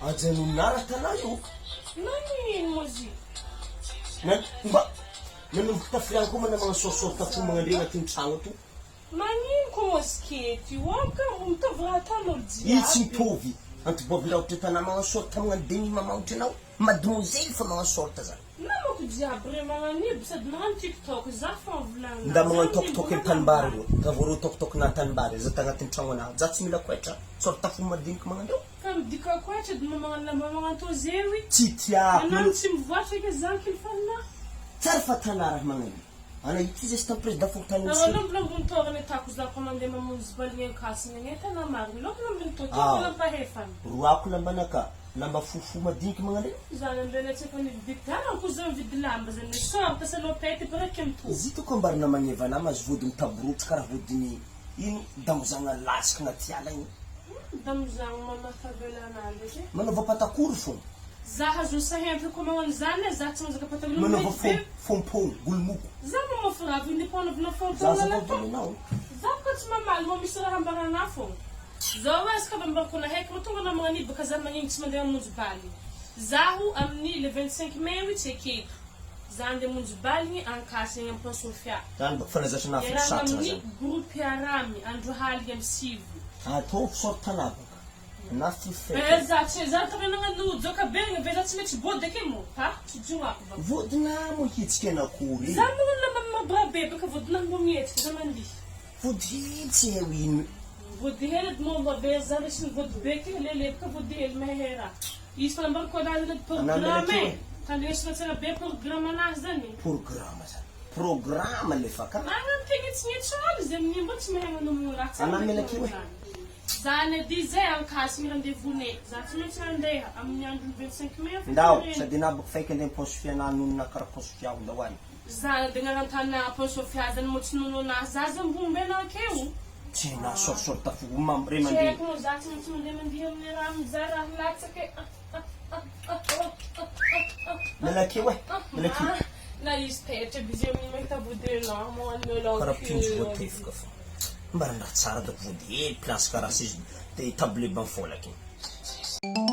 Ajanonà raha tanà io. Nagnino moa izy io? Na mba nanomboka tafiriagna koa mana magnano sôrsôrta fo magnandre agnatin'ny tragno ato. Magnino koa moa sikety io? Ao ka mbo mitovy raha ataon'olo Io tsy jiaby. mitovy. Antibôby raha ohatra tanà magnano sôrta magnano demi mamahotra anao, mademoiselle fa magnano sôrta zany. Namako jiaby re magnanibo sady magnano tiktok za fô volagnina Nda za magnano mimbo toktok magnano tanimbary raha. reo raha vao reo toktok na tanimbary za tagnatin'ny tragno anah za tsy mila koetra sorta fo madiniky magnano reo. Ka midika koetra edy mba magnano lamba magnano tô zewi. Tsy tiako Anah tsy mivoatra eky zankiny fa na. Tsara fa tanà raha magnano io. Ana io ty zay tam président fokontany Anao misy. lombo lambony tôrany atako za ko mandeha mamonjy baligny ankasina egny e tena marigny lombo lambony tô tôrany ampahefana. Roako lambanaka lamba fohifohy madiniky magnano reo. Zany amizay na tsy efa nividiako da ko za mividy lamba zany hoe sorte salopette baraky mitovy. Izy ito ko ambarana magneva anah mahazo vody mitaborotro karaha vodiny ino damozagna lasaka agnaty ala igny. Damozagna mamaha tavela anah ndraiky e. Manaova patakory fô. Za azo sahentaka ko magnano zany e za tsy mazaka patakory Manaova mety be. fômpôgno golomoko. Za mamofy raviny ny mpanaovana Za fômpôgno aza natao. vavalinao. Za boka tsy mamaly mbô misy raha ambaranah fôgna. Zao azy ka mba ambarako anah eky mahatonga anah magnanibaka za magnino tsy mandeha mamonjy baligny. Zaho amin'ny le 25 mai io tsy ekeko. Za andeha hamonjy baligny Ankasa egny am Pont Sofia. Zany baka fanazatra anah fo Iarahana satrana amin'ny zany. groupe Aramy andro haligny am sivy. Ataovy sorte anah baka. Anah tsy fake. Eh za tsy za tokony nagnano joka be regny ve za tsy maintsy body ake moa ha tsy jognako baka. Vodinah moa hihetsika anakory e. Za magnano lamba mabra be baka vodinah mbô mihetsika za mandihy. Vody hely tsy hay ho ino. Vody hely edy momba be za resy ny vody be ke leleboka vody hely mahehe raha. Izy fanambarako anazy edy programme e. Tandrinesina tsara be programme anazy zany. Programme zany. Programme le fa ka. Magnano kegnetsognetso aby izy amin'io mbô tsy mahay manomagna raha tsara Anah ndraiky melaky io e. magnano zany. Zany edy zay ankasiny rendez-vous nay. Za tsy maintsy handeha amin'ny andron'ny 25 mai afaka Ndao, ireny. sady anah baka faiky andeha am-paosy fianah nonona karaha paosy fiaho ndao any. Za de nagnantana Pont Sofia zany mo tsy nono na zaza mbombe na akeo. Tsy na sorisory tafo mam re Tsy mandeha. haiko mo za tsy maintsy mandeha mandihy amin'ny raha mizaha raha latsaka e. Miala akeo e, miala akeo. Na izy taitra be izy amin'ny mahita vody elan magnano elan Karaha mpinjo voatefoka fô. Mba raha tsara doko vody hely place karaha seza de table banc fôlaky igny.